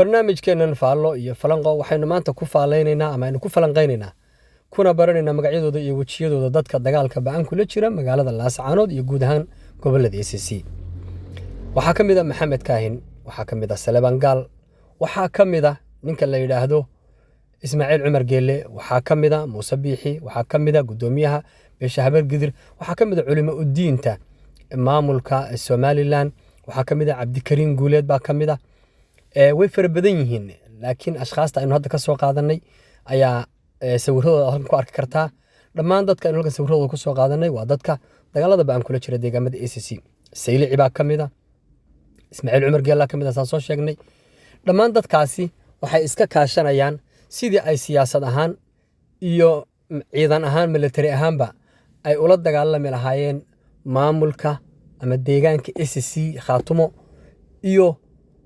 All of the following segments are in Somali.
Barnaamijkeennan Faallo iyo Falanqo waxaynu maanta ku faallaynaynaa ama aynu ku falanqaynaynaa kuna baranaynaa magacyadooda iyo wejiyadooda dadka dagaalka ba'an kula jira magaalada Laascaanood iyo guud ahaan gobollada SSC. Waxaa ka mid a Maxamed Kaahin, waxaa ka mid a Saleban Gaal, waxaa ka mid a ninka la yidhaahdo Ismaaciil Cumar Geelle, waxaa ka mid a Muuse Biixi, waxaa ka mid a guddoomiyaha beesha Habargidir, waxaa ka mid a culimo udiinta maamulka Somalilan, waxaa ka mid a Cabdikariin Guuleed baa ka mid a. Way fara badan yihiin, laakiin ashkhaasta aynu hadda ka soo qaadanay ayaa sawiradooda aad halkan ku arki kartaa. Dhammaan dadka aynu halkan sawiradooda ku soo qaadanay waa dadka dagaalada ba'an kula jira deegaamada SSC. Saylici baa ka mid a, Ismaaciil Cumar Geellaa ka mid a, saan soo sheegnay. Dhammaan dadkaasi waxay iska kaashanayaan sidii ay siyaasad ahaan iyo ciidan ahaan, military ahaanba, ay ula dagaalami lahaayeen maamulka ama deegaanka SSC Khaatumo, iyo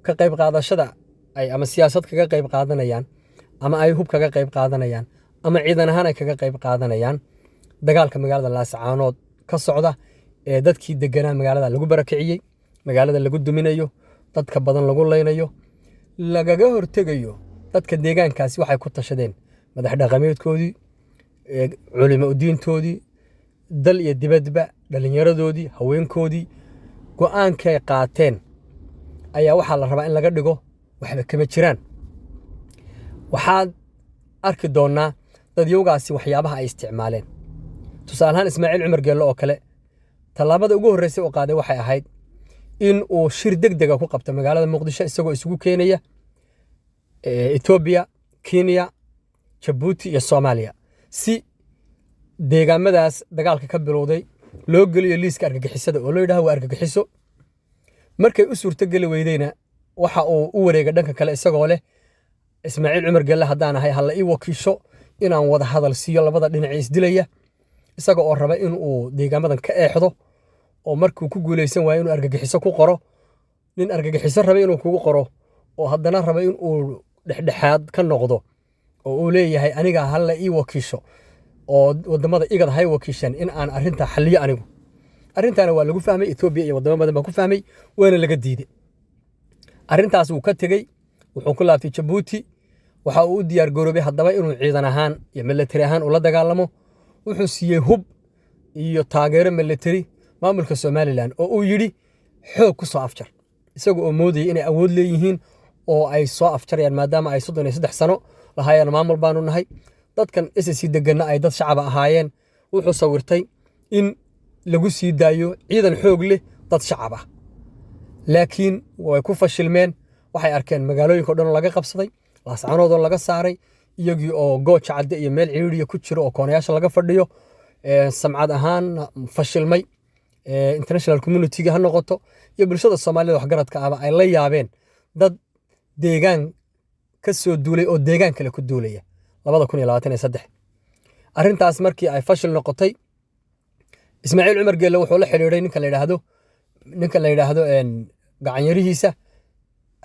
ka qayb qaadashada ay ama siyaasad kaga qayb qaadanayaan ama ay hub kaga qayb qaadanayaan ama ciidan ahaan ay kaga qayb qaadanayaan dagaalka magaalada Laascaanood ka socda ee dadkii deganaa magaalada lagu barakiciyey, magaalada lagu duminayo, dadka badan lagu leynayo, lagaga hortegayo. Dadka deegaankaasi waxay ku tashadeen madax dhaqameedkoodii, culimo udiintoodii, dal iyo dibadba, dhallinyaradoodii, haweenkoodii, go'aankay qaateen ayaa waxaa la rabaa in laga dhigo waxba kama jiraan. Waxaad arki doonnaa dadyowgaasi waxyaabaha ay isticmaaleen. Tusaale ahaan, Ismaaciil Cumar Geelle oo kale, tallaabada ugu horreysay oo qaaday waxay ahayd in uu shir deg dega ku qabto magaalada Muqdisho, isagoo isugu keenaya Etoobiya, Kenya, Jabuuti iyo Soomaaliya, si deegaamadaas dagaalka ka bilowday loo geliyo liiska argagixisada oo loo yidhaho waa argagixiso. Markay u suurtogeli weydeyna, waxa uu u wareegay dhanka kale, isagoo leh Ismaaciil Cumar Gelle haddaan ahay, hala ii wakiisho inaan wada hadal siiyo labada dhinac isdilaya, isaga oo raba in uu deegaamadan ka eexdo oo markuu ku guulaysan waayo inuu argagixiso ku qoro. Nin argagixiso raba inuu kugu qoro oo haddana raba in uu dhexdhexaad ka noqdo oo uu leeyahay aniga hala ii wakiisho oo wadamada IGAD hay wakiishan in aan arrintaa xalliyo anigu. Arrintaana waa lagu fahmay, Etoobiya iyo wadamo badan baa ku fahmay, waana laga diiday. Arrintaas wuu ka tegey, wuxuu ku laabtay Jabuuti. Waxa uu u diyaar garoobay haddaba inuu ciidan ahaan iyo military ahaan ula dagaalamo. Wuxuu siiyey hub iyo taageero military maamulka Somalilan oo uu yidhi xoog ku soo afjar, isaga oo moodayay inay awood leeyihiin oo ay soo afjarayaan, maadaama ay 33 sano lahaayeen maamul baanu nahay, dadkan SSC deganna ay dad shacaba ahaayeen. Wuxuu sawirtay in lagu sii daayo ciidan xoog leh dad shacab ah, laakiin way ku fashilmeen. Waxay arkeen magaalooyinka o dhan oo laga qabsaday, Laascanood oo laga saaray, iyagii oo Gooja Cadde iyo meel ciriiriya ku jiro oo koonayaasha laga fadhiyo, samcad ahaan fashilmay, international community-ga ha noqoto iyo bulshada Soomaalida waxgaradka ahba ay la yaabeen dad deegaan ka soo duulay oo deegaan kale ku duulaya 2023. Arrintaas markii ay fashil noqotay, Ismaaciil Cumar Geelle wuxuu la xidhiidhay ninka la yidhaahdo gacanyarihiisa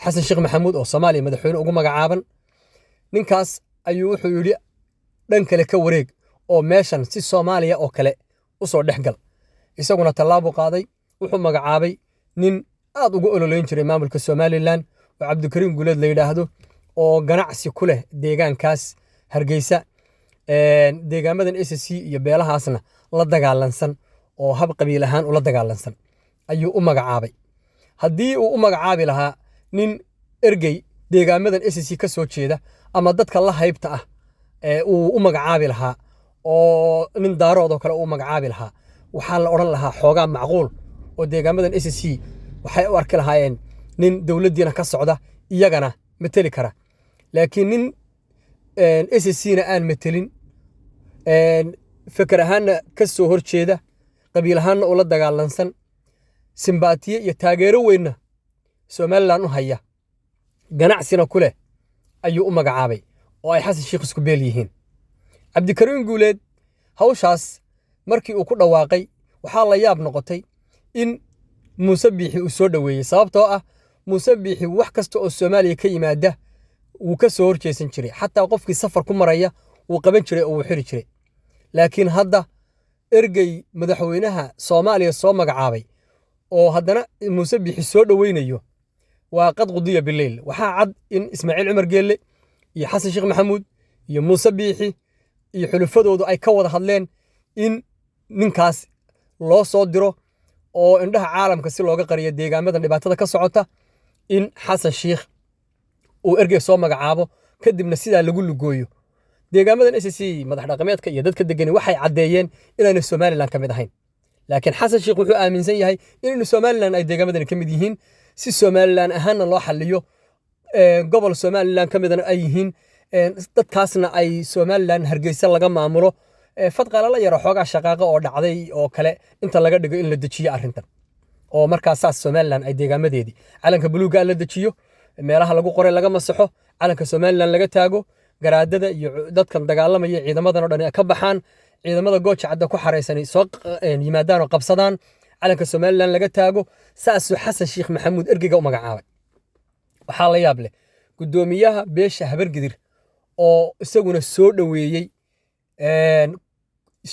Xasan Sheekh Maxamuud oo Soomaaliya madaxweyne ugu magacaaban. Ninkaas ayuu wuxuu yidhi dhan kale ka wareeg oo meeshan si Soomaaliya oo kale u soo dhex gal. Isaguna tallaabuu qaaday, wuxuu magacaabay nin aad ugu ololeyn jiray maamulka Somalilan oo Cabdikariin Guuleed la yidhaahdo, oo ganacsi ku leh deegaankaas Hargeysa, deegaamadan SSC iyo beelahaasna la dagaalansan oo hab qabiil ahaan ula dagaalansan ayuu u magacaabay. Haddii uu u magacaabi lahaa nin ergey deegaamadan SSC ka soo jeeda ama dadka la haybta ah ee uu u magacaabi lahaa, oo nin Daarood oo kale uu magacaabi lahaa, waxaa la odhan lahaa xoogaa macquul oo deegaamadan SSC waxay u arki lahaayeen nin dowladdiina ka socda, iyagana mateli kara. Laakiin nin SSC-na aan metelin, feker ahaanna ka soo horjeeda, qabiil ahaanna ula dagaalansan, simbaatiye iyo taageero weynna Somalilan u haya, ganacsina ku leh ayuu u magacaabay, oo ay Xasan Sheekh isku beel yihiin. Cabdikariin Guuleed hawshaas markii uu ku dhawaaqay, waxaa la yaab noqotay in Muuse Biixi uu soo dhoweeyey, sababtoo ah Muuse Biixi wax kasta oo Soomaaliya ka yimaada wuu ka soo horjeesan jiray, xataa qofkii safar ku maraya wuu qaban jiray oo wuu xiri jiray. Laakiin hadda ergey madaxweynaha Soomaaliya soo magacaabay oo haddana Muuse Biixi soo dhoweynayo. Waa qad qudiya bileyl. Waxaa cad in Ismaaciil Cumar Geelle iyo Xasan Sheekh Maxamuud iyo Muuse Biixi iyo xulufadoodu ay ka wada hadleen in ninkaas loo soo diro oo indhaha caalamka si looga qariyo deegaamadan dhibaatada ka socota, in Xasan Sheikh uu ergey soo magacaabo, kadibna sidaa lagu lugooyo deegaamadan. SSC madax dhaqameedka iyo dadka degani waxay caddeeyeen inaanay Somaliland ka mid ahayn, laakiin Xasan Sheikh wuxuu aaminsan yahay inaynu Somaliland ay deegaamadani ka mid yihiin, si Somaliland ahaanna loo xalliyo, gobol Somaliland ka midana ay yihiin, dadkaasna ay Somaliland Hargeysa laga maamulo, fadqalala yaro xoogaa shaqaaqa oo dhacday oo kale inta laga dhigo in la dejiyo arrintan, oo markaas saas Somaliland ay deegaamadeedii calanka buluugga la dejiyo, meelaha lagu qoray laga masaxo, calanka Somaliland laga taago, garaadada iyo dadkan dagaalamaya ciidamadan oo dhan ay ka baxaan, ciidamada Gooja Cadda ku xareysan soo yimaadaan oo qabsadaan, calanka Somaliland laga taago. Saasuu Xasan Sheekh Maxamuud ergeyga u magacaabay. Waxaa la yaab leh guddoomiyaha beesha Habargidir oo isaguna soo dhoweeyey,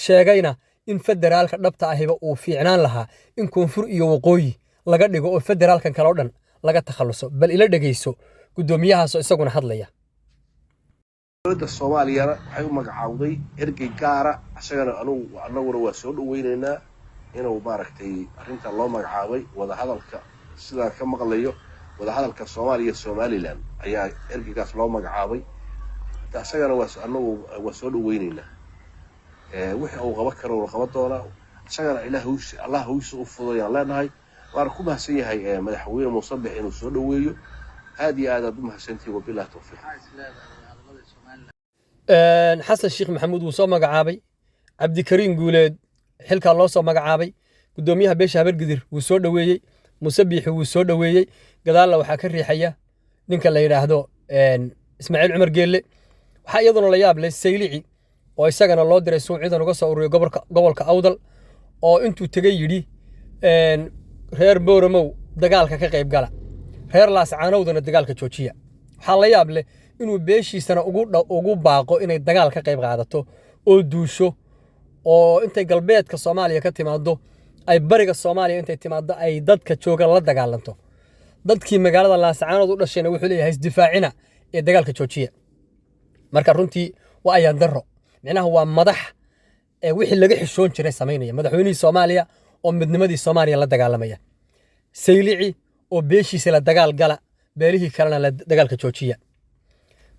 sheegayna in federaalka dhabta ahiba uu fiicnaan lahaa in koonfur iyo waqooyi laga dhigo oo federaalkan kale oo dhan laga takhaluso. Bal ila dhegeyso guddoomiyahaasoo isaguna hadlaya. Dowladda Soomaaliyana waxay u magacaawday ergey gaara isagana. Anugu annaguna waa soo dhaweynaynaa inuu maaragtay arrintan loo magacaabay wadahadalka. Sidaan ka maqlayo, wadahadalka Soomaaliya iyo Somaliland ayaa ergeygaas loo magacaabay. Hada isagana waa annagu waa soo dhaweynaynaa. Wixii uu qaban karo uu qaban doonaa. Isagana Ilaah hawsha, Allah hawsha u fudayaan leenahay. Waana ku mahadsan yahay madaxweyne Muuse Biixi inuu soo dhaweeyo. Aad iyo aad aad u mahadsantihi. Wabillahi tawfiiq. Xasan Sheekh Maxamuud wuu soo magacaabay Cabdikariin Guuleed, xilkaa loo soo magacaabay. Guddoomiyaha beesha Habargidir wuu soo dhoweeyey, Muuse Biixi wuu soo dhoweeyey, gadaalna waxaa ka riixaya ninka la yidhaahdo Ismaaciil Cumar Geelle. Waxaa iyaduna la yaab leh Saylici oo isagana loo diray suu ciidan uga soo ururiyo gobolka Awdal, oo intuu tegey yidhi, "Reer Booromow, dagaalka ka qayb gala, reer Laascaanowdana dagaalka joojiya." Waxaa la yaab leh inuu beeshiisana ugu baaqo inay dagaal ka qayb qaadato oo duusho, oo intay galbeedka Soomaaliya ka timaado ay bariga Soomaaliya intay timaado ay dadka jooga la dagaalanto. Dadkii magaalada Laascaanood u dhashayna wuxuu leeyahay, "Isdifaacina ee dagaalka joojiya." Marka runtii waa ayaan darro. Micnaha waa madax ee wixii laga xishoon jiray samaynaya: madaxweynihii Soomaaliya oo midnimadii Soomaaliya la dagaalamaya, Saylici oo beeshiisa la dagaal gala, beelihii kalena la dagaalka joojiya,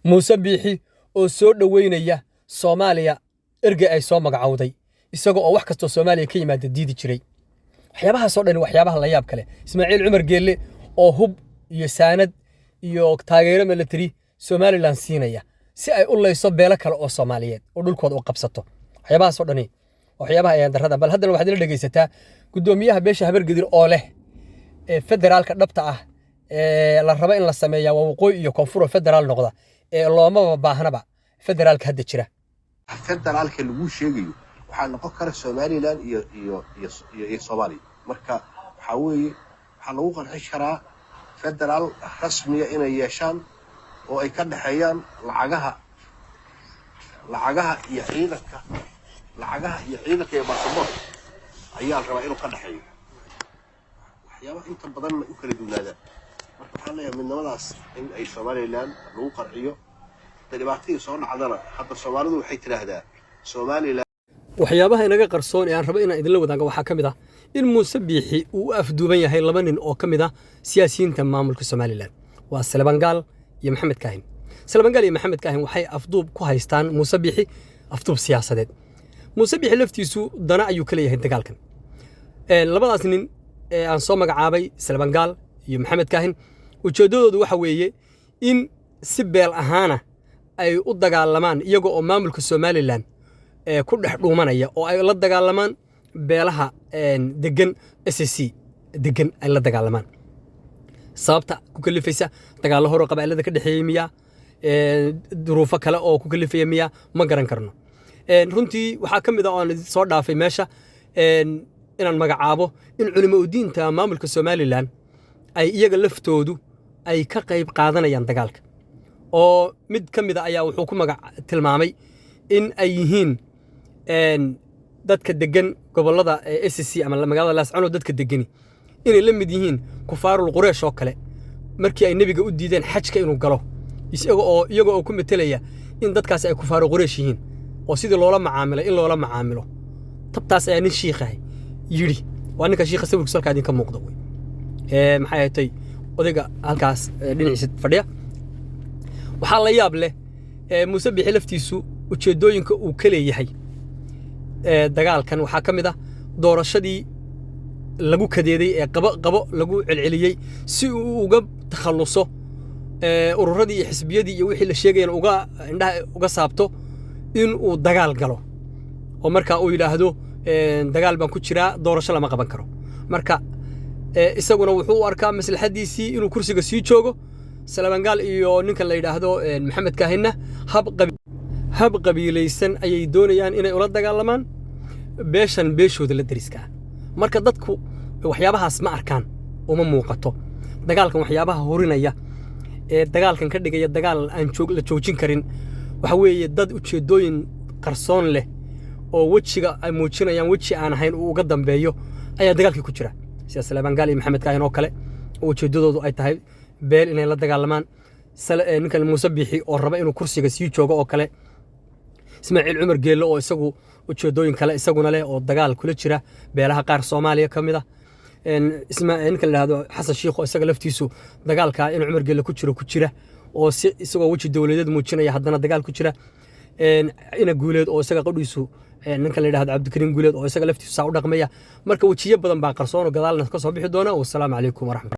Muuse Biixi oo soo dhoweynaya Soomaaliya ergey ay soo magacowday, isaga oo wax kastoo Soomaaliya ka yimaada diidi jiray. Waxyaabahaasoo dhan waxyaabaha la yaab kale. Ismaaciil Cumar Geelle oo hub iyo saanad iyo taageero military Somaliland siinaya si ay u layso beelo kale oo Soomaaliyeed oo dhulkooda u qabsato. Waxyaabahaasoo dhani waxyaabaha ayaan darrada. Bal haddana waxaad ila dhegaysataa guddoomiyaha beesha Habargidir oo leh ee federaalka dhabta ah ee la rabo in la sameeyaa waa waqooyi iyo koonfur oo federaal noqda, ee loomaba baahnaba federaalka hadda jira. Federaalka lagu sheegayo waxaa noqon kara Somaliland iyo Soomaaliya. Marka waxaa weeye waxaa lagu qanci karaa federaal rasmiya inay yeeshaan oo ay ka dhexeeyaan lacagaha iyo ciidanka, lacagaha iyo ciidanka iyo baasaboorka ayaa la rabaa inuu ka dhexeeyo, waxyaabaha inta badanna u kala duwnaadaan. Marka waxaan leeyahay midnimadaas in ay Somaliland lagu qanciyo. Hadda dhibaatadii soo dhacdana, hadda Soomaalidu waxay tidhaahdaa Somaliland. Waxyaabaha inaga qarsoon ee aan rabo inaan idinla wadaago waxaa ka mid ah in Muuse Biixi uu u afduuban yahay laba nin oo ka mid ah siyaasiyiinta maamulka Somaliland, waa Saleebaan Gaal iyo Maxamed Kaahin. Saleebaan Gaal iyo Maxamed Kaahin waxay afduub ku haystaan Muuse Biixi, afduub siyaasadeed. Muuse Biixi laftiisu dana ayuu ka leeyahay dagaalkan. Labadaas nin ee aan soo magacaabay, Saleebaan Gaal iyo Maxamed Kaahin, ujeeddadoodu waxa weeye in si beel ahaana ay u dagaalamaan, iyaga oo maamulka Somaliland ee ku dhex dhuumanaya, oo ay la dagaalamaan beelaha degan SSC degan ay la dagaalamaan. Sababta ku kalifaysa, dagaallo hore oo qabaa'ilada ka dhexeeyey miyaa, duruufo kale oo ku kalifaya miyaa, ma garan karno. Runtii waxaa ka mid ah oo aan soo dhaafay meesha inaan magacaabo in culimo udiinta maamulka Somaliland ay iyaga laftoodu ay ka qayb qaadanayaan dagaalka, oo mid ka mid a ayaa wuxuu ku magac tilmaamay in ay yihiin dadka degan gobollada SSC ama magaalada Laascanood dadka degani inay la mid yihiin kufaarul Qureesh oo kale. Markii ay nebiga u diideen xajka inuu galo, isaga oo iyaga oo ku metelaya in dadkaasi ay kufaaru Quraysh yihiin oo sidii loola macaamilay in loola macaamilo, tabtaas ayaa nin shiikhahay yidhi. Waa ninka shiikha sawirkiisu halkaa idinka muuqda wey. Maxay ahatay odayga halkaas dhinaciisa fadhiya? Waxaa la yaab leh, Muuse Bixi laftiisu ujeeddooyinka uu ka leeyahay dagaalkan waxaa ka mid ah doorashadii lagu kadeeday ee qabo qabo lagu celceliyey, si uu uga takhalluso ururadii iyo xisbiyadii iyo wixii la sheegayana uga indhaha uga saabto, in uu dagaal galo oo markaa uu yidhaahdo, "Dagaal baan ku jiraa, doorasho lama qaban karo." Marka isaguna wuxuu u arkaa maslaxadiisii inuu kursiga sii joogo. Salabangaal iyo ninkan la yidhaahdo Maxamed Kaahinna hab qabiilaysan ayay doonayaan inay ula dagaalamaan beeshan beeshooda la deriska ah. Marka dadku waxyaabahaas ma arkaan, uma muuqato. Dagaalkan waxyaabaha hurinaya ee dagaalkan ka dhigaya dagaal aan la joojin karin waxa weeye dad ujeeddooyin qarsoon leh oo wejiga ay muujinayaan weji aan ahayn uu uga dambeeyo ayaa dagaalkii ku jira, sida Salaabangaal iyo Maxamed Kaahin oo kale oo ujeeddadoodu ay tahay beel inay la dagaalamaan, ninkan Muuse Biixi oo raba inuu kursiga sii joogo oo kale, Ismaaciil Cumar Geello oo isagu ujeeddooyin kale isaguna leh oo dagaal kula jira beelaha qaar Soomaaliya ka mid ah, ninkan la yidhahdo Xasan Shiikh oo isaga laftiisu dagaalka inuu Cumar Geelle ku jiro ku jira oo si isagoo weji dowladeed muujinaya haddana dagaal ku jira, ina Guuleed oo isaga qadhiisu, ninkan la yidhahdo Cabdikariim Guuleed oo isaga laftiisu saa u dhaqmaya. Marka wejiyo badan baa qarsoon oo gadaalna ka soo bixi doona. Wasalaamu calaykum waraxmat